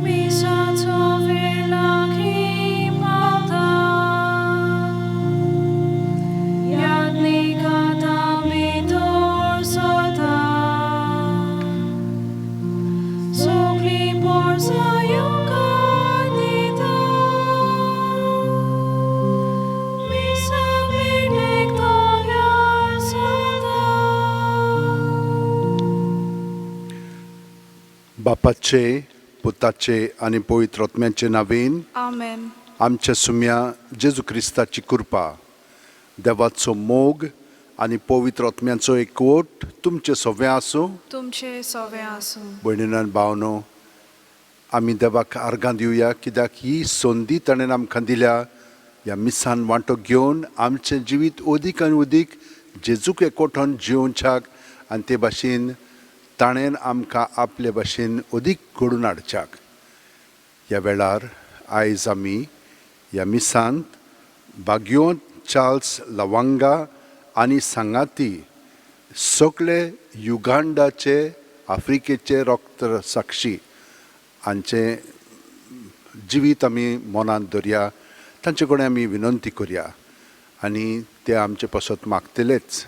मिसाचो वेळ लागीं पावता, याज्ञीक आतां भितर सरता, सगळीं पोरसां येवकार दिता, मिसा भेटेक तयार जाता. बापाचे, पुताचे आनी पवित्र आत्म्याचे नांवेन. आमेन. आमच्या सुम्या जेजू क्रिस्ताची कृपा, देवाचो मोग आनी पवित्र आत्म्याचो एकवट तुमचे सगळें आसूं. तुमचे सवे आसूं. भयणीन भावनो, आमी देवाक आर्गां दिवया, कित्याक ही संदी ताणें आमकां दिल्या. ह्या मिसान वांटो घेवन आमचें जिवीत अदीक आनी अदीक जेजूक एकवटोन जियोवच्याक आनी ते भाशेन ताणें आमकां आपले भाशेन अदीक घडून हाडच्याक. ह्या वेळार आयज आमी ह्या मिसांत भाग्योंत चार्ल्स लवंगा आनी सांगाती सगळे युगांडाचे, आफ्रिकेचे रक्त साक्षी हांचें जिवीत आमी मनांत धरया. तांचे कडेन आमी विनंती करया आनी ते आमचे पासत मागतलेच.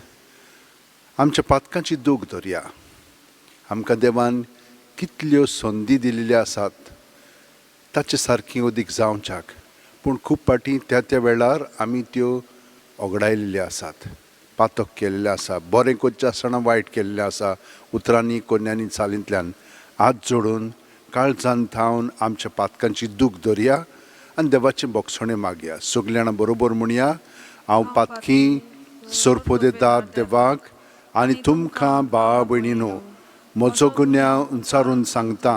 आमच्या पातकांची दूख धरया. आमकां देवान कितल्यो संदी दिल्ल्यो आसात ताचे सारकी अदीक जावच्याक, पूण खूब फावटी त्या त्या वेळार आमी त्यो ओगडायल्ल्यो आसात, पातक केल्लें आसा, बरें करचें आसतना वायट केल्लें आसा, उतरांनी, कोन्यांनी, चालींतल्यान. हात जोडून काळजान थावन आमच्या पातकांची दूख धरया आनी देवाचें बोगसणें मागया. सगळीं जाणां बरोबर म्हणया: हांव पातकी सोरपोदेदार देवाक आनी तुमकां भावा भयणीनो म्हजो गुन्यांव उंचारून सांगता.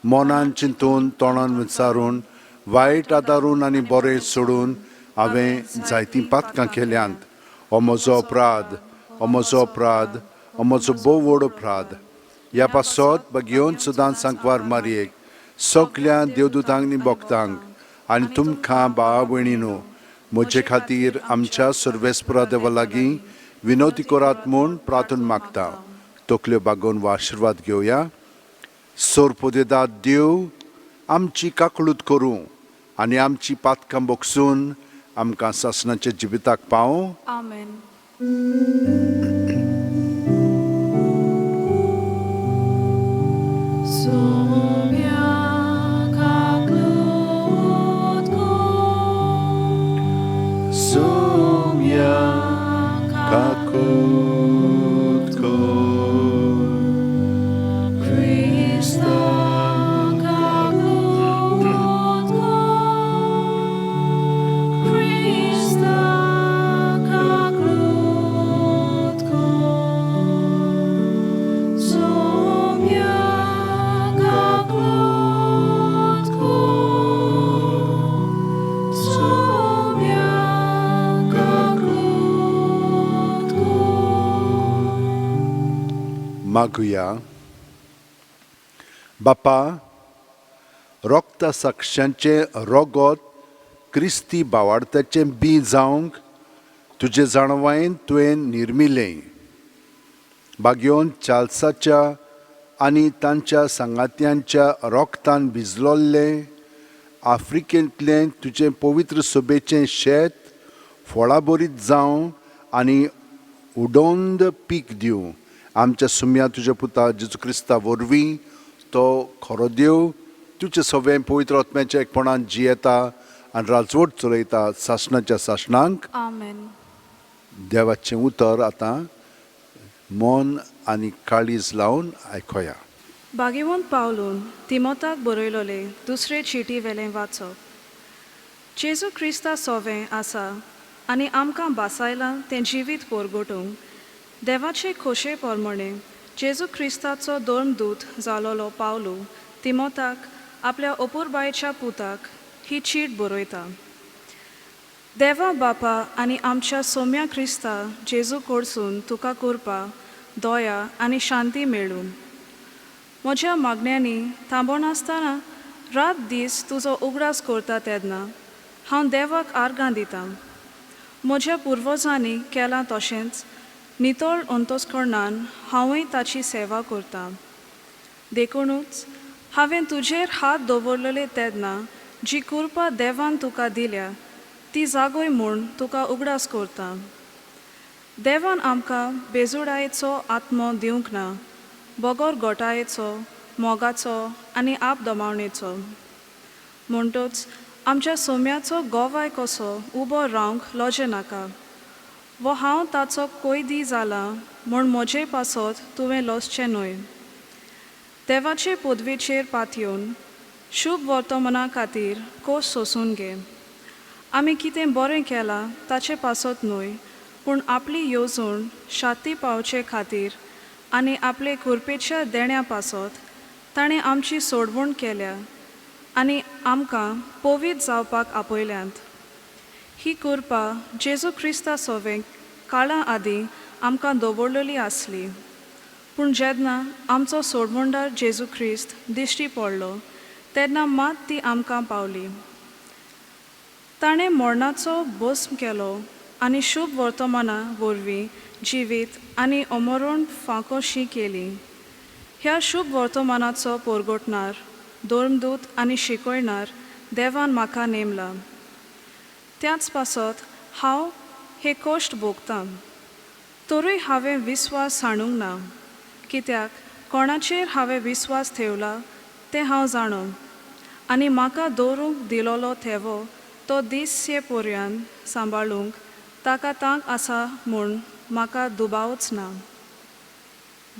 मनान चिंतून, तोंडान विचारून, वायट आदारून आनी बरें सोडून हांवें जायतीं पातकां केल्यांत. हो म्हजो अपराध, हो म्हजो अपराध, हो म्हजो भोव व्हड अपराध. ह्या पासत बगयोन सदांच सांकवार मारयेक, सगल्या देवदूतांक आनी भक्तांक आनी तुमकां भावा भयणीनो म्हजे खातीर आमच्या सर्वेस्परा देवा लागीं विनवती करात म्हूण प्रार्थना मागता. तकल्यो बागोवन वा आशिर्वाद घेवया. सोरपोदेदाद देव आमची काकळूत करूं आनी आमची पातकां बोगसून आमकां सासणाच्या जिविताक पावूं. आमेन. Sumia kaklut Sumia kakut Christa kaklut Christa kaklut Sumia kaklut Sumia kaklut मागुया. बापा, रोगता साक्षांचें रोगोत क्रिस्ती बावाडत्याचें बी जावंक तुजे जाणवायेन तुवें निर्मिलें. बागयोन चाल्साच्या आनी तांच्या सांगात्यांच्या रोगतान भिजलोल्लें आफ्रिकेंतलें तुजें पवित्र सभेचें शेत फळाबरीत जावं आनी उडोंद पीक दिवं. आमच्या सुम्या तुज्या पुता जेजू क्रिस्ता वरवीं, तो खरो देव, तुजें सगळें पवित्र आत्म्याच्या एकपणान जियेता आनी राजवट चलयता सासणाच्या सासणांक. आमेन. देवाचें उतर आतां मन आनी काळीज लावन आयकोया. भाग्यवंत पावलून तिमोताक बरयलोले दुसरे चिटी वेलें वाचप. जेजू क्रिस्ता सोवें आसा आनी आमकां भासायलां तें जिवीत परगटूंक देवाचे खोशे परमणें जेजू क्रिस्ताचो धर्मदूत जालोलो पावलू तिमोताक, आपल्या अपुरबायेच्या पुताक, ही चीट बरयता. देवा बापा आनी आमच्या सोम्या क्रिस्ता जेजू कडसून तुका कृपा, दया आनी शांती मेळूं. म्हज्या मागण्यांनी थांबनासतना रात दीस तुजो उगडास करता तेन्ना हांव देवाक आर्गां दितां. म्हज्या पुर्वजांनी केलां तशेंच नितळ अंतस्कर्णान हांवूय ताची सेवा करतां. देखुनूच हांवें तुजेर हात दवरलेले तेदनां जी कृपा देवान तुका दिल्या ती जागय म्हूण तुका उगडास करतां. देवान आमकां भेजुडायेचो आत्मो दिवंक ना, बगर घटायेचो, मोगाचो आनी आपदमावणेचो. म्हणटच आमच्या सोम्याचो गवाय कसो उबो रावंक लजेनाका, वो हांव ताचो कैदी जालां म्हण म्हजे पासत तुवें लजचें न्हय. देवाचे पदवेचेर पातयेवन शूभ वर्तमाना खातीर कश्ट सोंसून घे. आमी कितें बरें केलां ताचे पासत न्हय, पूण आपली येवजण शात्ती पावचे खातीर आनी आपले कृपेच्या देण्या पासत ताणें आमची सोडवण केल्या आनी आमकां पवीत जावपाक आपयल्यांत. ही कृपा जेजू क्रिस्ता सवें काळा आदीं आमकां दवरलेली आसली. पूण जेन्ना आमचो सोडवणदार जेजू क्रिस्त दिश्टी पडलो तेन्ना मात ती आमकां पावली. ताणें मरणाचो भस्म केलो आनी शूभ वर्तमाना वरवीं जिवीत आनी अमरण फांकोशी केलीं. ह्या शूभ वर्तमानाचो परगटणार, धर्मदूत आनी शिकयणार देवान म्हाका नेमला. त्याच पासत हांव हे कश्ट भोगतां. तरूय हांवें विस्वास सांडूंक ना, कित्याक कोणाचेर हांवें विस्वास थेवला तें हांव जाणो आनी म्हाका दवरूंक दिलोलो थेवो तो दीस ये पर्यंत सांबाळूंक ताका तांक आसा म्हूण म्हाका दुबावच ना.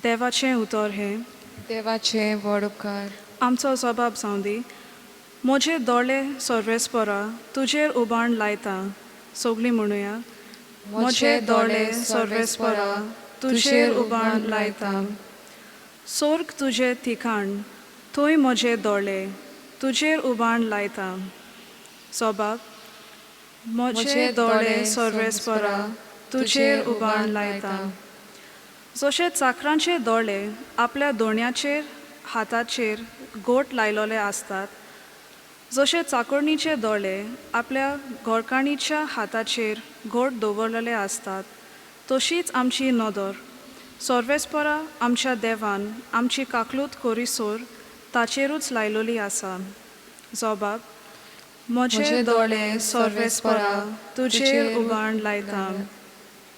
देवाचें उतर हें. देवाचे व्हड उपकार. आमचो जबाब जावं दी. म्हजे दोळे सर्वेस्परा तुजेर उबाण लायता. सगळीं म्हणुया. म्हजे दोळे सर्वेस्परा तुजेर उबाण लायता. सोर्ग तुजें ठिकाण, थंय म्हजे दोळे तुजेर उबाण लायता. जबाब. म्हजे दोळे सर्वेस्परा तुजेर उबाण लायता. जशे चाकरांचे दोळे आपल्या दोण्याचेर हाताचेर गोट लायलोले आसतात, जशे चाकरणीचे दोळे आपल्या घरकाणीच्या हाताचेर घोट दवरलेले आसतात, तशीच आमची नदर सर्वेस्परा आमच्या देवान आमची काकलूत करीसर ताचेरूच लायलोली आसा. जबाब. म्हजे दोळे सर्वेस्परा तुजेर उबाण लायता.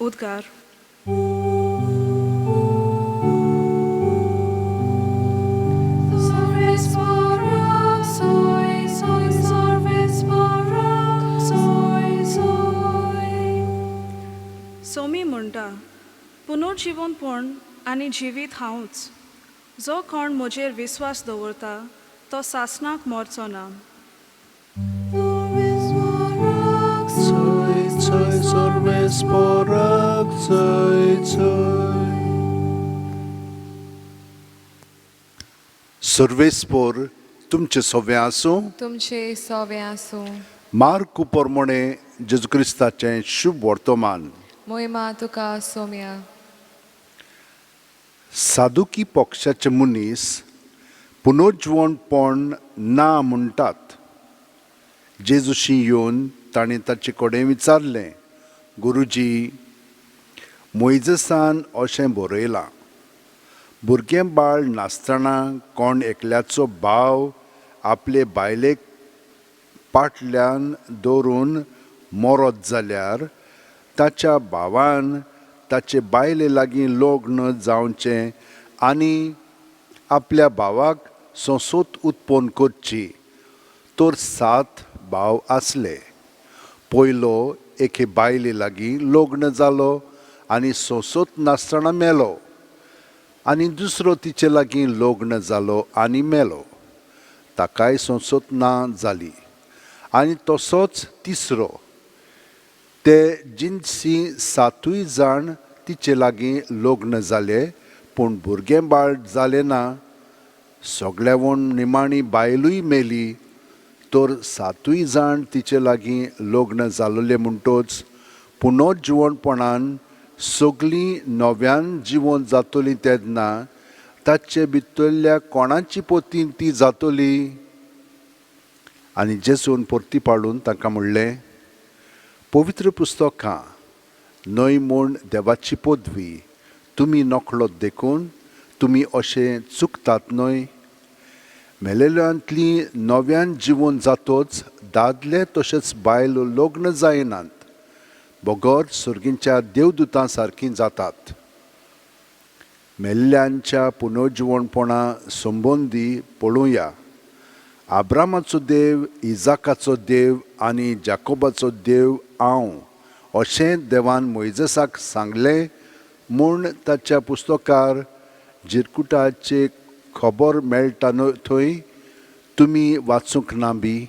उद्गार. सोमी म्हणटा, पुनर्जिवनपण आनी जिवीत हांवूच. जो कोण म्हजेर विस्वास दवरता तो सासणाक मरचो ना. Tsoi, tsoi, सर्वेस्पराक tsoi, tsoi. सर्वेस्पोर तुमचे सवें आसूं. तुमचे सोवे आसूं. मार्कू पोरमोणे जेजू क्रिस्ताचें शुभ वर्तमान. मोहिमा तुका सोम्या. सादुकी पक्षाचे मनीस पुनर्जिवणपण ना म्हणटात. जेजूशी येवन ताणें ताचे कडेन विचारलें, गुरुजी, मोयजसान अशें बरयलां, भुरगें बाळ नासतना कोण एकल्याचो भाव आपले बायलेक पाटल्यान दवरून मरत जाल्यार ताच्या भावान ताचे बायले लागीं लग्न जावचें आनी आपल्या भावाक संसोत उत्पन्न करची. तर 7 भाव आसले. पयलो एके बायले लागीं लग्न जालो आनी संसोत नासतना मेलो, आनी दुसरो तिचे लागीं लग्न जालो आनी मेलो, ताकाय संसोत ना जाली, आनी तसोच तिसरो. ते जिनसी 7 जाण तिचे लागीं लग्न जाले, पूण भुरगें बाळ जालें ना. सगळ्यावून निमाणी बायलूय मेली. तर 7 जाण तिचे लागीं लग्न जालोले म्हणटोच पुनर्जिवणपणान सगळीं नव्यान जिवन जातली तेन्ना ताचे भितरल्या कोणाची पोतीन ती जातली? आनी जेजून परती पाडून तांकां म्हणलें, पवित्र पुस्तकां न्हय म्हूण देवाची पदवी तुमी नकळत देखून तुमी अशें चुकतात न्हय. मेलेल्यांतली नव्यान जिवन जातोच दादले तशेंच बायल लग्न जायनात बगर सर्गींच्या देवदूतां सारकीं जातात. मेल्ल्यांच्या पुनर्जिवणपणा संबंदी पळोवया. आब्रामाचो देव, इजाकाचो देव आनी जाकोबाचो देव हांव अशें देवान मोयजेसाक सांगलें म्हूण ताच्या पुस्तकार जिरकुटाचे खबर मेळटा न्हय थंय तुमी वाचूंक ना बी.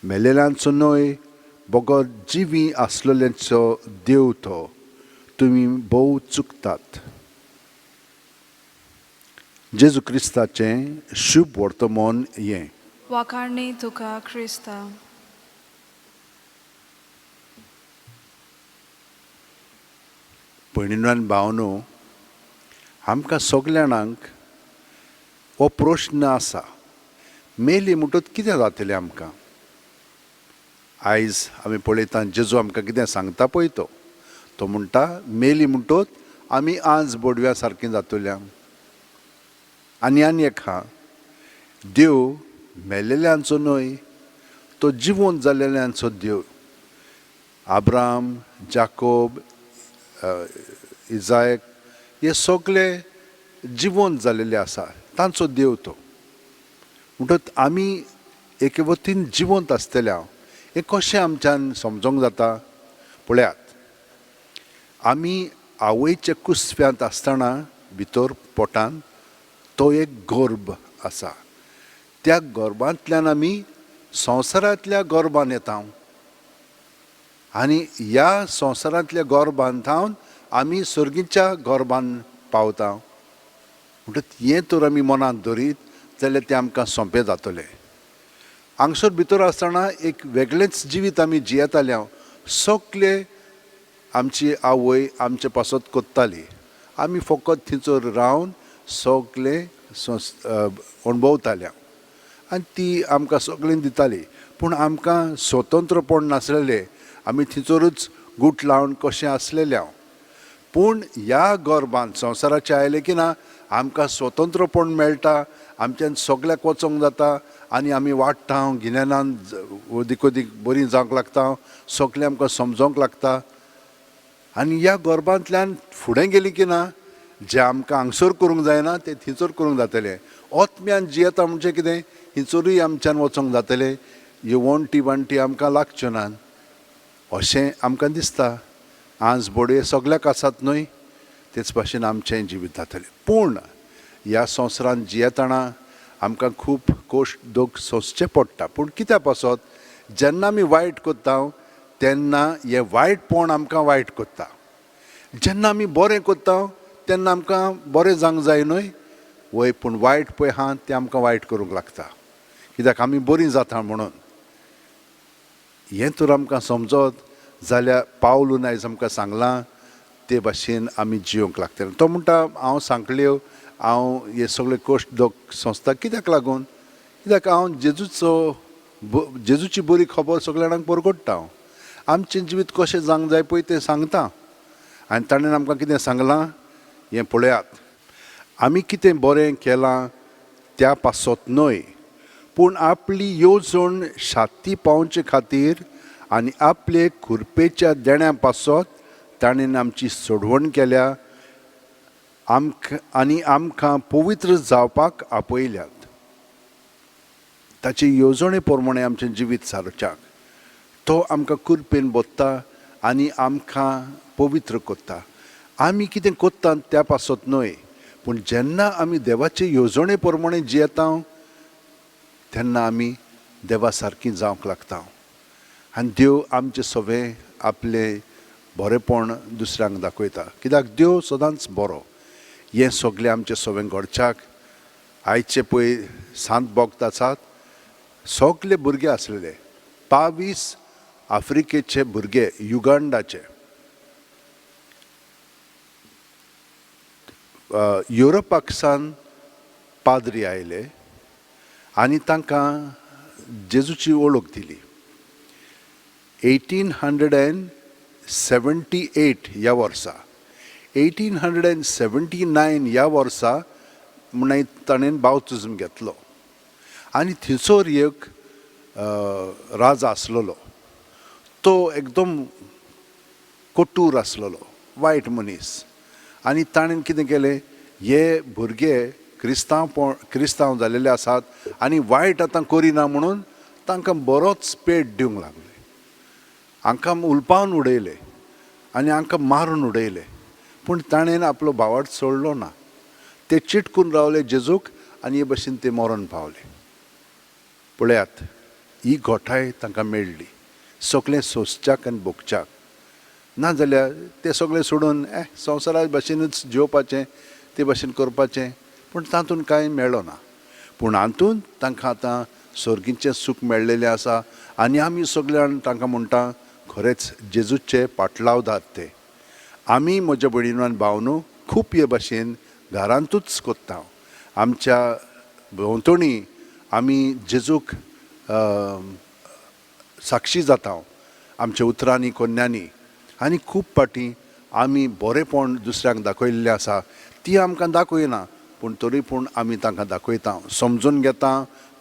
मेलेल्यांचो न्हय बगर जिवी आसलेल्यांचो देव तो. तुमी भोव चुकतात. जेजू क्रिस्ताचें शुभ वर्तमान हें. वाखाणणी तुका क्रिस्ता. भयणीनो आनी भावनो, आमकां सगल्या जाणांक हो प्रश्न आसा, मेली म्हणटच कितें जातलें आमकां? आयज आमी पळयता जेजू आमकां कितें सांगता पळय तो तो म्हणटा मेली म्हणटच आमी आज बोडव्या सारकीं जातल्या. आनी आनी एक आहा, देव मेलेल्यांचो न्हय, तो जिवंत जाल्ल्यांचो देव. आब्राम, जाकोब, इजायक हे सगळे जिवंत जाल्लेले आसा, तांचो देव तो. म्हणटच आमी एके वतीन जिवंत आसतले. हांव हें कशें आमच्यान समजोंक जाता पळयात. आमी आवयच्या कुसव्यांत आसतना भितर पोटान तो एक गर्भ आसा. त्या गर्भांतल्यान आमी संवसारांतल्या गर्भान येता आनी ह्या संवसारांतल्या गर्भान थावन आमी सर्गीच्या गर्भान पावता. म्हणटच हें तर आमी मनांत धरीत जाल्यार तें आमकां सोंपें जातलें. हांगसर भितर आसतना एक वेगळेंच जिवीत आमी जियेताले. सगळे आमची आवय आमचे पासत कोत्ताली, आमी फकत थंयसर रावन सगळें अणभवताले आनी ती आमकां सगळें दिताली. पूण आमकां स्वतंत्रपण नासलेलें, आमी थंयसरूच गूट लावन कशें आसलेलें हांव. पूण ह्या गर्भान संवसाराचें आयलें की ना आमकां स्वतंत्रपण मेळटा, आमच्यान सगळ्याक वचोंक जाता आनी आमी वाडटा, गिन्यानान अदीक अदीक बरीं जावंक लागता, सगळें आमकां समजोंक लागता. आनी ह्या गर्भांतल्यान फुडें गेली की ना जें आमकां हांगसर करूंक जायना तें थंयसर करूंक जातलें. आत्म्यान जियेता म्हणजे कितें, थंयसरूय आमच्यान वचोंक जातलें. ह्यो वण्टी वांटी आमकां लागच्यो नात अशें आमकां दिसता. आज बोडये सगल्याक आसात न्हय, तेच भाशेन आमचें जिवीत जातलें. पूण ह्या संवसारांत जियेतना आमकां खूब कोश्ट दोख सोंसचें पडटा. पूण कित्या पासत जेन्ना आमी वायट करता तेन्ना हें वायटपण आमकां वायट करता. जेन्ना आमी बरें करता तेन्ना आमकां बरें जावंक जाय न्हय, वय. पूण वायट पळय आहा तें आमकां वायट करूंक लागता, कित्याक आमी बरीं जाता म्हणून. हें तर आमकां समजत जाल्यार पावलून आयज आमकां सांगलां ते भाशेन आमी जियोंक लागतले. तो म्हणटा हांव सांकल्यो, हांव हे सगळे कश्ट दोख संस्था कित्याक लागून, कित्याक हांव जेजूचो जेजूची बरी खबर सगल्या जाणांक परगट्टा. हांव आमचें जिवीत कशें जावंक जाय पळय तें सांगता. आनी ताणें आमकां कितें सांगलां हें पळयात. आमी कितें बरें केलां त्या पासत न्हय, पूण आपली येवजण शाती पावचे खातीर आनी आपले खुरपेच्या देण्या पासत ताणें आमची सोडवण केल्या आमकां आनी आमकां पवित्र जावपाक आपयल्यात. ताचे येवजणे प्रमाणे आमचें जिवीत सारच्याक तो आमकां कुरपेन बोत्ता आनी आमकां पवित्र करता. आमी कितें करता त्या पासत न्हय, पूण जेन्ना आमी देवाचे येवजणे प्रमाणे जियेता तेन्ना आमी देवा सारकीं जावंक लागता आनी देव आमचें सगळें आपलें बरेंपण दुसऱ्यांक दाखयता, कित्याक देव सदांच बरो. हें सगळें आमचें सगळें घडच्याक आयचे पळय सांत भक्त आसात, सगळे भुरगे आसलेले 22 आफ्रिकेचे भुरगे, युगांडाचे, युरोपाक सान पाद्री आयले आनी तांकां जेजूची वळख दिली. 1869 78 ह्या वर्सा, 1879 ह्या वर्सा म्हण ताणें बावतिज्म घेतलो. आनी थंयसर एक राजा आसलेलो, तो एकदम कठोर आसलेलो, वायट मनीस. आनी ताणें कितें केलें, हे भुरगे क्रिस्तांव क्रिस्तांव जालेले आसात आनी वायट आतां करिना म्हणून तांकां बरोच पेट दिवंक लागले. हांकां उलपावन उडयले आनी हांकां मारून उडयले. पूण ताणें आपलो भावार्थ सोडलो ना. ते चिटकून रावले जेजूक आनी हे भशेन ते मरण पावले. पळयात, ही घोटाय तांकां मेळ्ळी सगळें सोंसच्याक आनी भोगच्याक. नाजाल्यार ते सगळें सोडून संवसारा भशेनूच जिवपाचें, ते भशेन करपाचें, पूण तातूंत कांय मेळना. पूण हातूंत तांकां आतां सर्गीचें सूख मेळ्ळेलें आसा. आनी आमी सगळ्यान तांकां म्हणटा, खरेंच जेजूचे पाटलावदार ते. आमी म्हज्या भयणीन आनी भावनो खूब हे भशेन घरांतूच कोत्ता. आमच्या भोंवतणी आमी जेजूक साक्षी जाता आमच्या उतरांनी कोन्यांनी. आनी खूब फावटी आमी बरेंपण दुसऱ्यांक दाखयल्लें आसा, ती आमकां दाखयना, पूण तरी पूण आमी तांकां दाखयता, समजून घेता,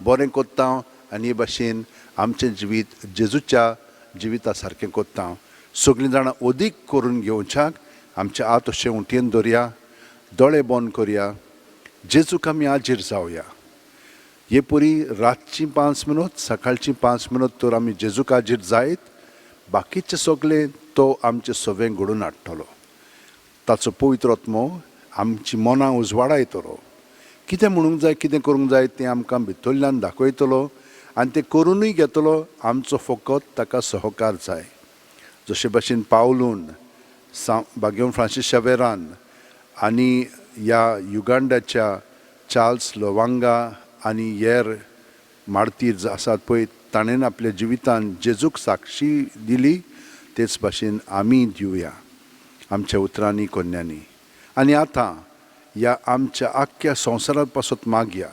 बरें कोत्ता आनी हे भशेन आमचें जिवीत जेजूच्या जिविता सारकें कोत्ता. सगळीं जाणां अदीक करून घेवच्याक आमचे हात अशें उंटयेन दवरया, दोळे बंद करया, जेजूक आमी हाजीर जावया. हे परी रातची 5 मिनट, सकाळची 5 मिनट तर आमी जेजूक हाजीर जायत, बाकीचे सगळे तो आमचे सवें घडोवन हाडटलो. ताचो पवित्र आत्मो आमची मनां उजवाडायतलो. कितें म्हणूंक जाय, कितें करूंक जाय तें आमकां भितरल्यान दाखयतलो आनी तें करुनूय घेतलो. आमचो फकत ताका सहकार जाय. जशे भशेन पावलून, बागेवन फ्रांसीस शावेरान आनी ह्या युगांडाच्या चार्ल्स लोवांगा आनी हेर मार्तीर आसात पळय, ताणें आपल्या जिवितान जेजूक साक्षी दिली, तेच भाशेन आमी दिवया आमच्या उतरांनी कोन्यांनी. आनी आतां ह्या आमच्या आख्ख्या संवसारात पासत मागया.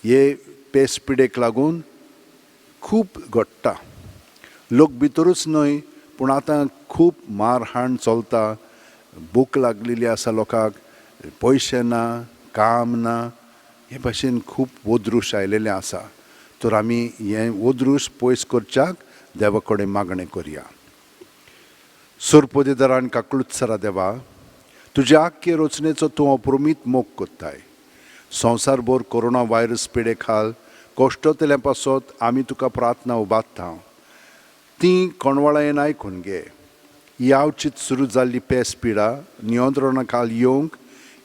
हे पेस पिडेक लागून खूब घडटा, लोक भितरूच न्हय पूण आतां खूब मारहाण चलता, भूक लागलेली आसा लोकांक, पयशे ना, काम ना, हे भाशेन खूब वोद्रूश आयलेलें आसा. तर आमी हें वोद्रूश पयस करच्याक देवा कडेन मागणें करया. सुरपोदेदारान काकलुत्सरा देवा, तुज्या आख्खे रचनेचो तूं अप्रमीत मोग कोत्ताय. संवसारभर कोरोना व्हायरस पिडे खाल कश्टतल्या पासत आमी तुका प्रार्थना उबारता, ती कोणवाळायेन आयकून घे. ही आवचीत सुरू जाल्ली पेस पिडा नियंत्रणा खाल येवंक,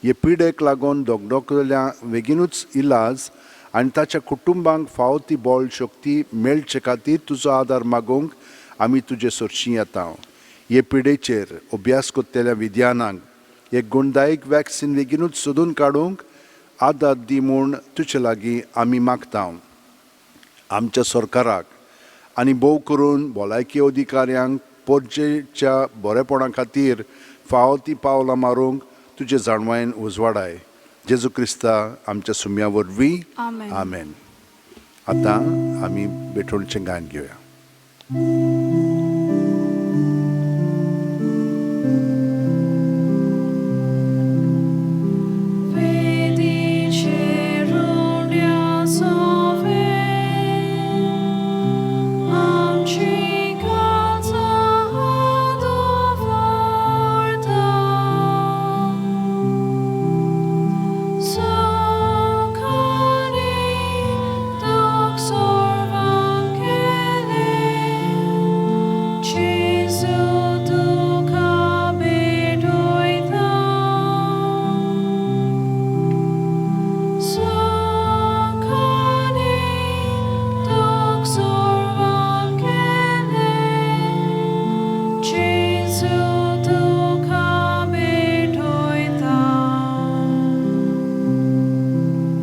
हे पिडेक लागून दोगदोकल्या बेगीनूच इलाज आनी ताच्या कुटुंबांक फावो ती बळ शक्ती मेळचे खातीर तुजो आदार मागूंक आमी तुजे सरशीं येता. हे पिडेचेर अभ्यास करतल्या विद्यानांक एक गुणदायक वॅक्सिन बेगीनूच सोदून काडूंक आदार दी म्हूण तुजे लागीं आमी मागता. आमच्या सरकाराक आनी भोव करून भलायकी अधिकाऱ्यांक पोरजेच्या बरेपणा खातीर फावो ती पावलां मारूंक तुजे जाणवायेन उजवाडाय. जेजू क्रिस्ता आमच्या सुम्या वरवीं, आमेन. आमेन. आतां आमी बेठोणचें गायन घेवया.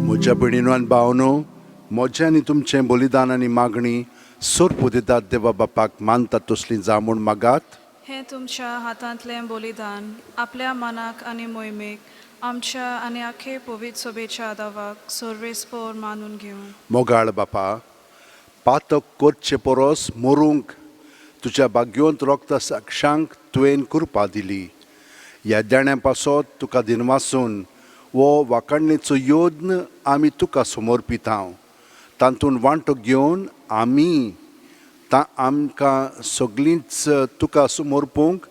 म्हज्या भयणीनो आनी भावनो, म्हजें आनी तुमचें बलिदान आनी मागणी सोरपुदेदात देवा बापाक मानतात तसली जा म्हूण मागात. हें तुमच्या हातांतलें बलिदान आपल्या मनाक आनी मोहिमेक आमच्या आनी आखे पवित्र सोबेच्या दावाक सर्वेस्पोर मानून घेवं. मोगाळ बापा, पातक करचे परस मरूंक तुज्या भाग्यवंत रोगता साक्षांक तुवें कृपा दिली. ह्या देण्या पासत तुका दिनवासून हो वाखाणणेचो यत्न आमी तुका समर्पिता. तातूंत वांटो घेवन आमी आमकां सगळींच तुका समर्पूंक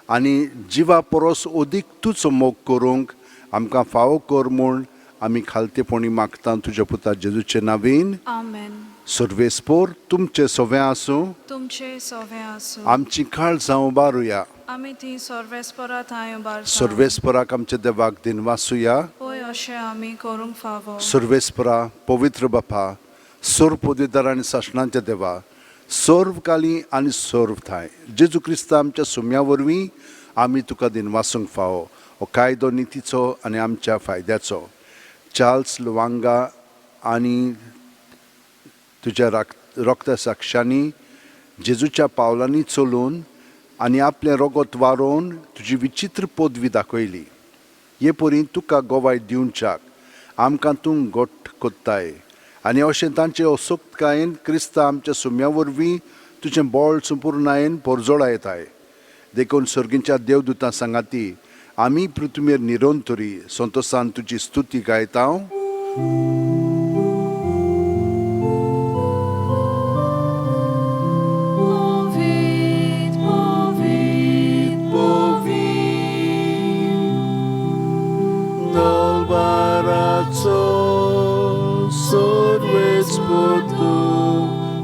आनी जिवा परस अदीक तुजो मोग करूंक आमकां फावो कर म्हूण आमी खालतेपणी मागता तुज्या पुता जेजूचे नावीन. आमेन. सर्वेस्पोर तुमचें सवें आसूं. तुमचे सोवें आसूं. आमची काळजां उबारुया. आमी ती सर्वेस्परा थांय उबारता. सर्वेस्पराक आमच्या देवाक दिनवासुया. पळय अशें आमी करूंक फावो. सर्वेस्परा, पवित्र बापा, सर्व पदवीदार आनी सासणांच्या देवा, सर्व काली आनी सर्व थांय जेजू क्रिस्ता आमच्या सुम्या वरवीं आमी तुका दिनवासूंक फावो. हो कायदो नितीचो आनी आमच्या फायद्याचो. चार्ल्स लुवांगा आनी तुज्या रोगता साक्षांनी जेजूच्या पावलांनी चलून आनी आपलें रोगत वारोवन तुजी विचित्र पदवी दाखयली. हे परी तुका गोवाय दिवच्याक आमकां तूं गोट कोत्ताय आनी अशें तांचे असोक्तकायेन क्रिस्ता आमच्या सुम्या वरवीं तुजें बळ संपुर्णायेन पोरजोळायताय. देखून सर्गींच्या देवदूतां सांगाती आमी पृथ्वीर निरंतरी संतोसान तुजी स्तुती गायता. Povit, povit, Nalbarazzo sorvesporto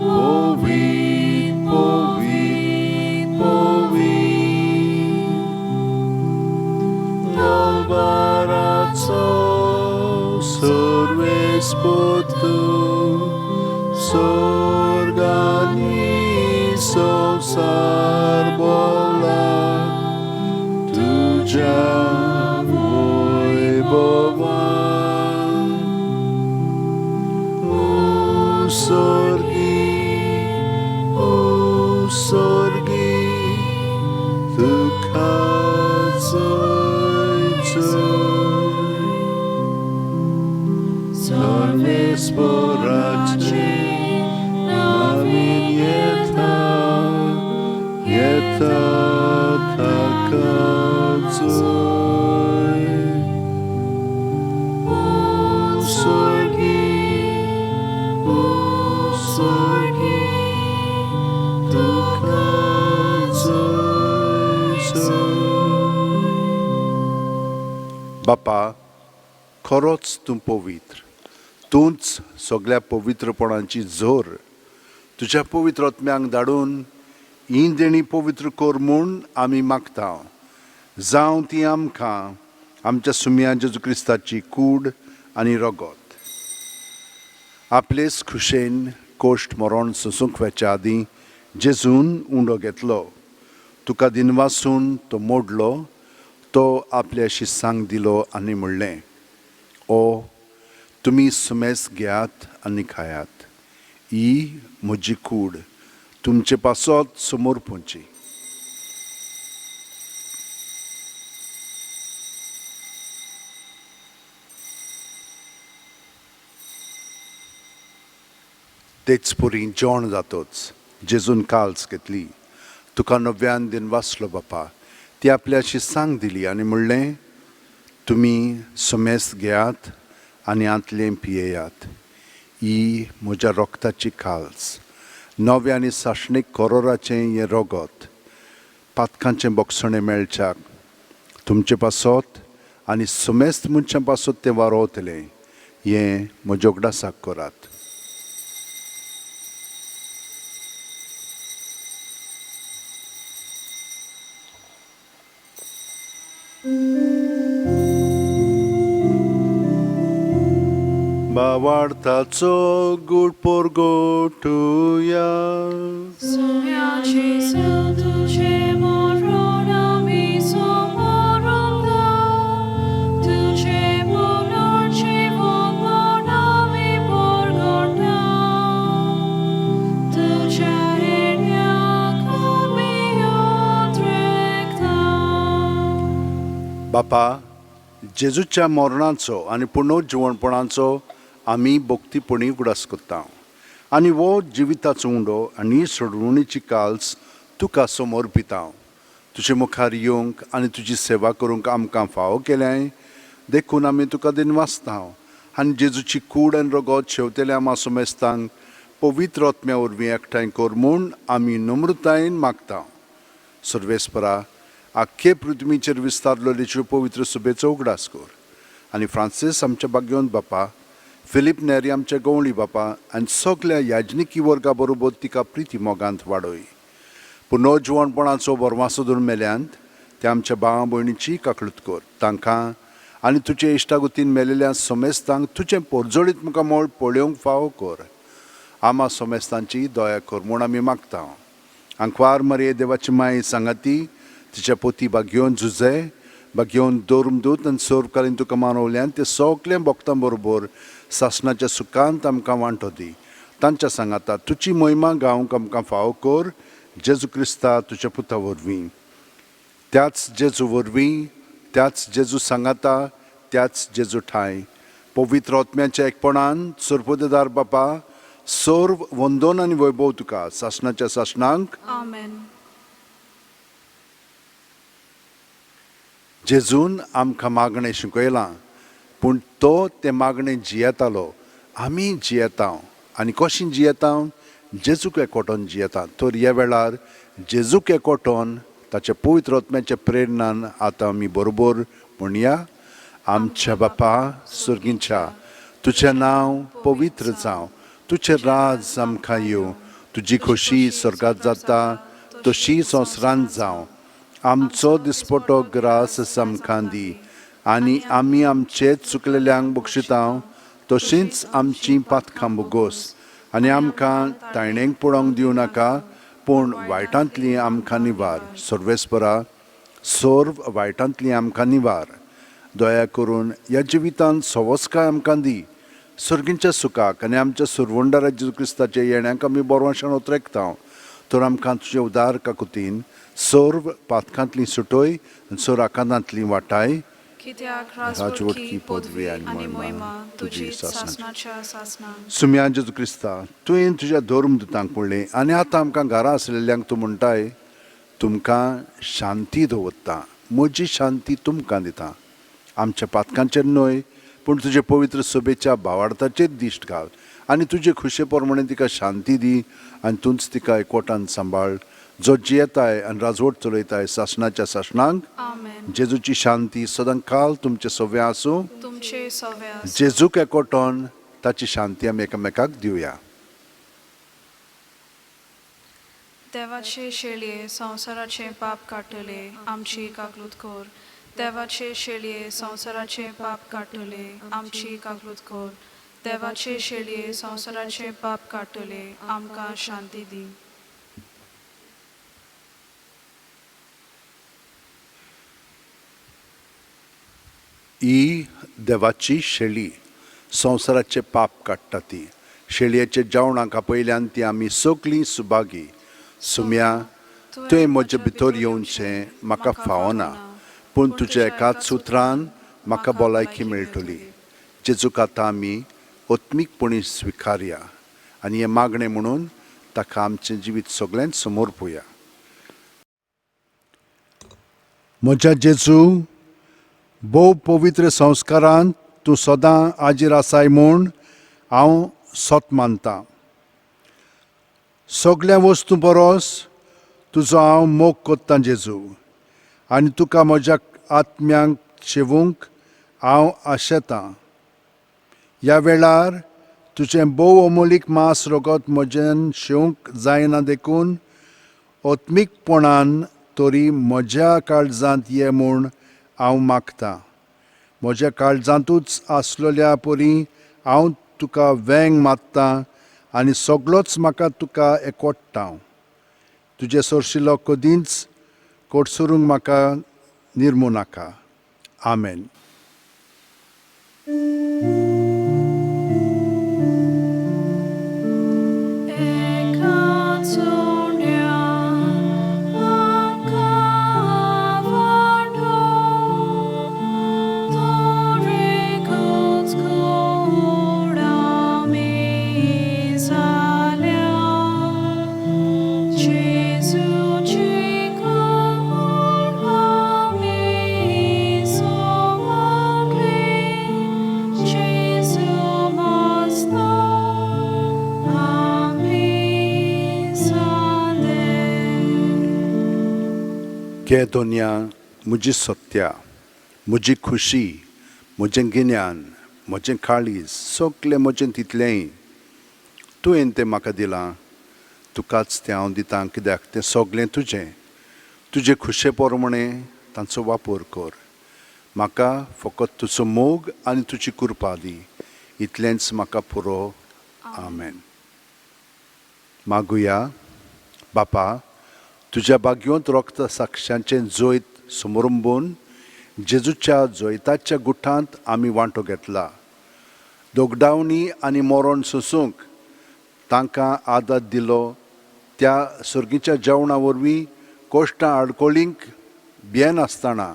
povit, povit, povit. Nalbarazzo sorvesporto sorganiso sarbola tuja vojbova. Usorgi, usorgi, tuka coj coj. Sarve sporace, navin jeta, jeta taka coj. Usorgi, usorgi, tuka coj coj. बापा, खरोच तूं पवित्र, तूंच सगळ्या पवित्रपणाची जोर. तुज्या पवित्र आत्म्यांक धाडून ही देणी पवित्र कर म्हूण आमी मागता. जावं ती आमकां आमच्या सुम्या जेजू क्रिस्ताची कूड आनी रगत. आपलेच खुशेन कोश्ट मरण सोसूंक वचच्या आदीं जेजून उंडो घेतलो, तुका दिनवासून तो मोडलो, तो आपल्या शिसांक दिलो आनी म्हणलें, ओ तुमी सुमेस घेयात आनी खायात, ही म्हजी कूड तुमचे पासत समोर पोवची. तेच पुरी जेवण जातोच जेजून काल्स घेतली, तुका नव्यान दिन वाचलो बापा, ती आपल्या शिसांक दिली आनी म्हणलें, तुमी सुमेस घेयात आनी आंतलें पियेयात, ही म्हज्या रोगताची काल्स, नव्या आनी सासणीक कोरोराचें हें रोगत पातकांचें बोगसणें मेळच्याक तुमचे पासत आनी सुमेस्त मनशां पासत तें वारोवतलें, हें म्हज्या उगडासाक करात. बावार्थाचो गूट पोरगोटुया. Sumia Jesu tuce moron ami somorum da, tuce monor cevon mon ami porgorda, tuce enia camio trecta. बापा, जेजूच्या मरणाचो आनी पुनर्जिवणपणाचो आमी भक्तीपणी उगडास करता आनी हो जिविताचो उंडो आनी सोडवणीची काल्स तुका समर्पितांव. तुजे मुखार येवंक आनी तुजी सेवा करूंक आमकां फावो केल्याय देखून आमी तुका दिनवासतांव. आनी जेजूची कूड आनी रगत शेवतेल्या आमा समेस्तांक पवित्र आत्म्या वरवीं एकठांय कर म्हूण आमी नम्रतायेन मागतांव. सर्वेस्परा, आख्खे पृथ्वीचेर विस्तारलेले पवित्र सभेचो उगडास कर आनी फ्रांसीस आमच्या भाग्यवंत बापा, फिलीप नेरी आमच्या गवळी बापा आनी सगल्या याजनिकी वर्गा बरोबर तिका प्रिती मोगांत वाडय. पुनर्जिवणपणाचो बरवासो धरून मेल्यांत ते आमच्या भावा भयणीची काकळूत कर. तांकां आनी तुजे इश्टागतीन मेलेल्या समेस्तांक तुजें पोरजोळीत मुखामळ पळोवंक फावो कर. आमा समेस्तांची दया कर म्हूण आमी मागता. आंकवार मरे देवाची माय सांगाती तिच्या पोती बागयोवन झुजे बागयोवन दोरमदूत आनी सर्वकालीन तुका मानवल्यान ते सगल्या भक्तां बरोबर सासणाच्या सुखांत आमकां वांटो दी. तांच्या सांगाता तुजी महिमा गावंक आमकां फावो कर, जेजू क्रिस्ता तुज्या पुता वरवीं. त्याच जेजू वरवीं, त्याच जेजू सांगाता, त्याच जेजू ठांय पवित्र आत्म्याच्या एकपणान सर्वपदेदार बापा, सर्व वंदन आनी वैभव तुका सासणाच्या सासणांक. आमेन. जेजून आमकां मागणें शिकयलां, पूण तो तें मागणें जियेतालो. आमी जियेता आनी कशीं जियेता? जेजूक एकवटोन जियेता. तर ह्या वेळार जेजूक एकवटोन ताच्या पवित्र आत्म्याच्या प्रेरणान आतां आमी बरोबर म्हणया. आमच्या बापा सर्गींच्या, तुजें नांव पवित्र जावं, तुजें राज आमकां येवं, तुजी खोशी स्वर्गांत जाता तशी संवसारांत जावं. आमचो दिसपटो ग्रास आमकां दी आनी आमी आमचे चुकलेल्यांक बक्षितांव तशींच आमचीं पातकां भोगोस आनी आमकां तायणेक पळोवंक दिवं नाका, पूण वायटांतली आमकां निवार. सर्वेस्परा, सर्व वायटांतली आमकां निवार. दया करून ह्या जिवितांत सवस्काय आमकां दी. सर्गींच्या सुखाक आनी आमच्या सुरवंडारा जेजू क्रिस्ताच्या येण्याक आमी बरवाशान उतरेकता. तर आमकां तुजे उदार काकुतीन सर्व पातकांतली सुटय आनी सर्व आकांतांतली वाटाय. कित्याक राजवटकी, पदवी आनी महिमा तुजी सासणाच्या सासणां. सुम्या जेजू क्रिस्ता, तुवें तुज्या धर्मदुतांक म्हणलें आनी आतां आमकां घरा आसलेल्यांक तूं म्हणटाय, तुमकां शांती दवरता, म्हजी शांती तुमकां दिता. आमच्या पातकांचेर न्हय, पूण तुजे पवित्र सभेच्या भावार्थाचेर दिश्ट घाल आनी तुजे खुशे प्रमाणे तिका शांती दी आनी तूंच तिका एकवटान सांबाळ, जो जियेताय आनी राजवट चलयताय सासणाच्या सासणांक. आमेन. जेजूची शांती सदां काल तुमचे सव्या आसूं. तुमचे सवे आसूं. जेजूक एकवटोन ताची शांती आमी एकामेकाक दिवया. देवाचे शेळये, संवसाराचें पाप काडटले, आमची काकलूत कर. देवाचे शेळये, संवसाराचें पाप काडटले, आमची काकलूत कर. देवाचे शेळये, संवसाराचें पाप काडटले, आमकां शांती दी. ही देवाची शेळी संवसाराचें पाप काडटा. ती शेळयेच्या जेवणाक आपयल्यान ती आमी सगळीं सुभागी. सुम्या, तुवें म्हजे भितर येवचें म्हाका फावना, पूण तुज्या एकाच सुत्रान म्हाका भलायकी मेळटली. जेजूक आतां आमी आत्मीकपणी स्विकारया आनी हें मागणें म्हणून ताका आमचें जिवीत सगळ्यांत समर्पुया. म्हज्या जेजू, भोव पवित्र संस्कारांत तूं सदां हाजीर आसाय म्हूण हांव सत मानतां. सगल्या वस्तूं परस तुजो हांव मोग कोत्तां जेजू, आनी तुका म्हज्या आत्म्यांक शेवूंक हांव आशेतां. ह्या वेळार तुजें भोव अमोलीक मांस रगत म्हजेन शेवंक जायना देखून आत्मीकपणान तरी म्हज्या काळजांत ये म्हूण हांव मागतां. म्हज्या काळजांतूच आसलेल्या परी हांव तुका वेंग मारतां आनी सगळोच म्हाका तुका एकवट्टा. तुजे सरशिलो कदींच कोटसरूंक म्हाका निर्मू नाका. आमेन. एकाच उण्या आमकां वांटो, तोरेकूच कूड आमी जाल्या. जेजूची घे दोनया म्हजी सत्या, म्हजी खुशी, म्हजें गिन्यान, म्हजें काळीज, सगलें म्हजें तितलेंय तुवें तें म्हाका दिलां, तुकाच तें हांव दितां, कित्याक तें सगलें तुजें. तुजे खुशे प्रमाणें तांचो वापर कर. म्हाका फकत तुजो मोग आनी तुजी कृपा दी, इतलेंच म्हाका पुरो. आमेन. मागुया. बापा, तुज्या भाग्योंत रक्त साक्षांचें जैत समरंबून जेजूच्या जैताच्या गुठांत आमी वांटो घेतला. दोगडावणी आनी मरण सोसूंक तांकां आदार दिलो. त्या सर्गीच्या जेवणा वरवीं कोश्टां आडकोळींक भियेनासतना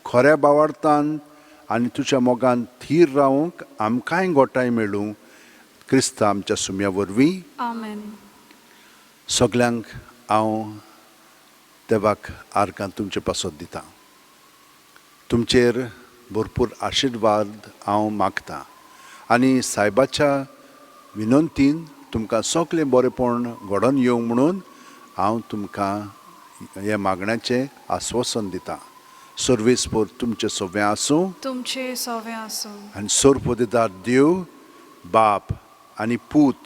खऱ्या बावार्थान आनी तुज्या मोगान थीर रावंक आमकांय गोठांय मेळूं, क्रिस्ता आमच्या सुम्या वरवीं. आमेन. सगल्यांक हांव देवाक आर्गां तुमचे पासत दितां. तुमचेर भरपूर आशिर्वाद हांव मागतां आनी सायबाच्या विनंतीन तुमकां सगलें बरेंपण घडोवन येवंक म्हणून हांव तुमकां हे मागण्याचें आस्वासन दितां. सर्वेस्पोर तुमचें सगळें आसूं, तुमचे सोवें आसूं. आनी सर्वपदेदार देव बाप आनी पूत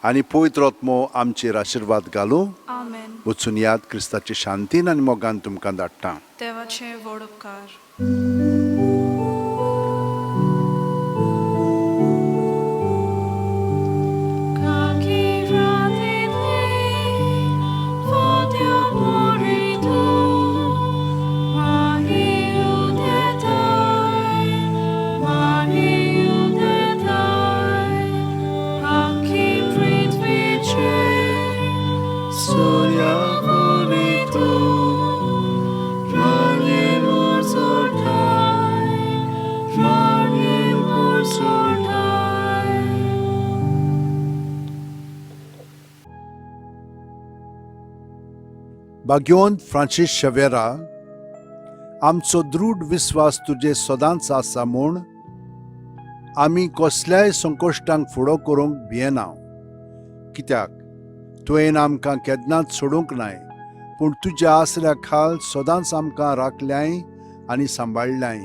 आनी पवित्र आत्मो आमचेर आशिर्वाद घालूं. आमेन. वचून याद क्रिस्ताचे शांतीन आनी मोगान तुमकां धाडटा. देवाचे व्हड उपकार. भाग्योन फ्रांसीस शेवेरा, आमचो दृढ विस्वास तुजे सदांच आसा म्हूण आमी कसल्याय संकश्टांक फुडो करूंक भियेना, कित्याक तुवें आमकां केन्नाच सोडूंक नाय, पूण तुज्या आसऱ्या खाल सदांच आमकां राखल्याय आनी सांबाळ्ळ्याय.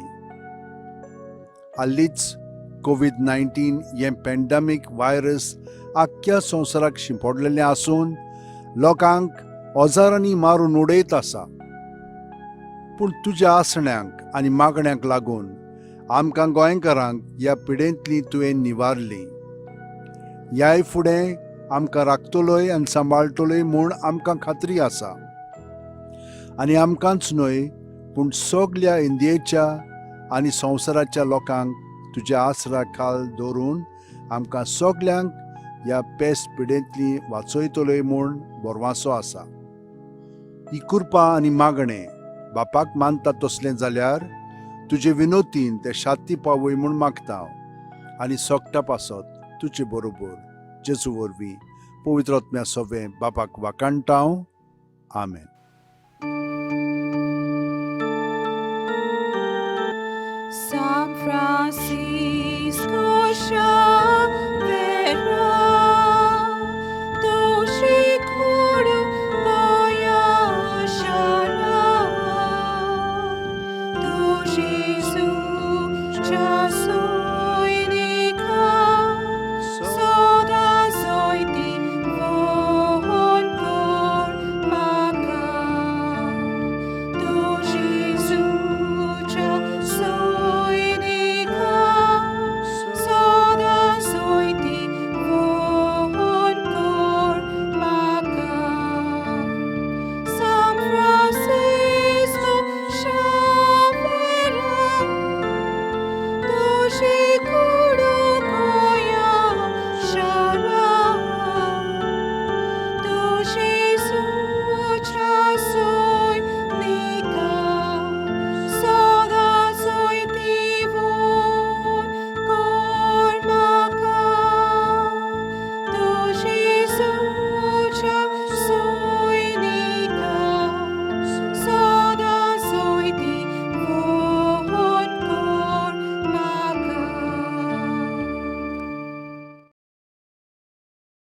हालींच कोवीड-19 हें पॅन्डेमीक व्हायरस आख्ख्या संवसाराक शिंपडलेलें आसून लोकांक हजारांनी मारून उडयत आसा. पूण तुज्या आसण्यांक आनी मागण्यांक लागून आमकां गोंयकारांक ह्या पिडेंतली तुवें निवारली. ह्याय फुडें आमकां राखतलोय आनी सांबाळटलोय म्हूण आमकां खात्री आसा. आनी आमकांच न्हय पूण सगल्या इंडियेच्या आनी संवसाराच्या लोकांक तुज्या आसरा खाल दवरून आमकां सगल्यांक ह्या पेस्ट पिडेंतली वाचयतलोय म्हूण भरवासो आसा. ही कृपा आनी मागणें बापाक मानता तसलें जाल्यार तुजे विनोतीन ते शांती पावय म्हूण मागता आनी सोगटा पासत तुजे बरोबर जेजू वरवीं पवित्र आत्म्या सोवें बापाक वाकाणटा हांव. आमेन. San Francisco Xavier, tu shikuru boyashala, tu Jesus chasu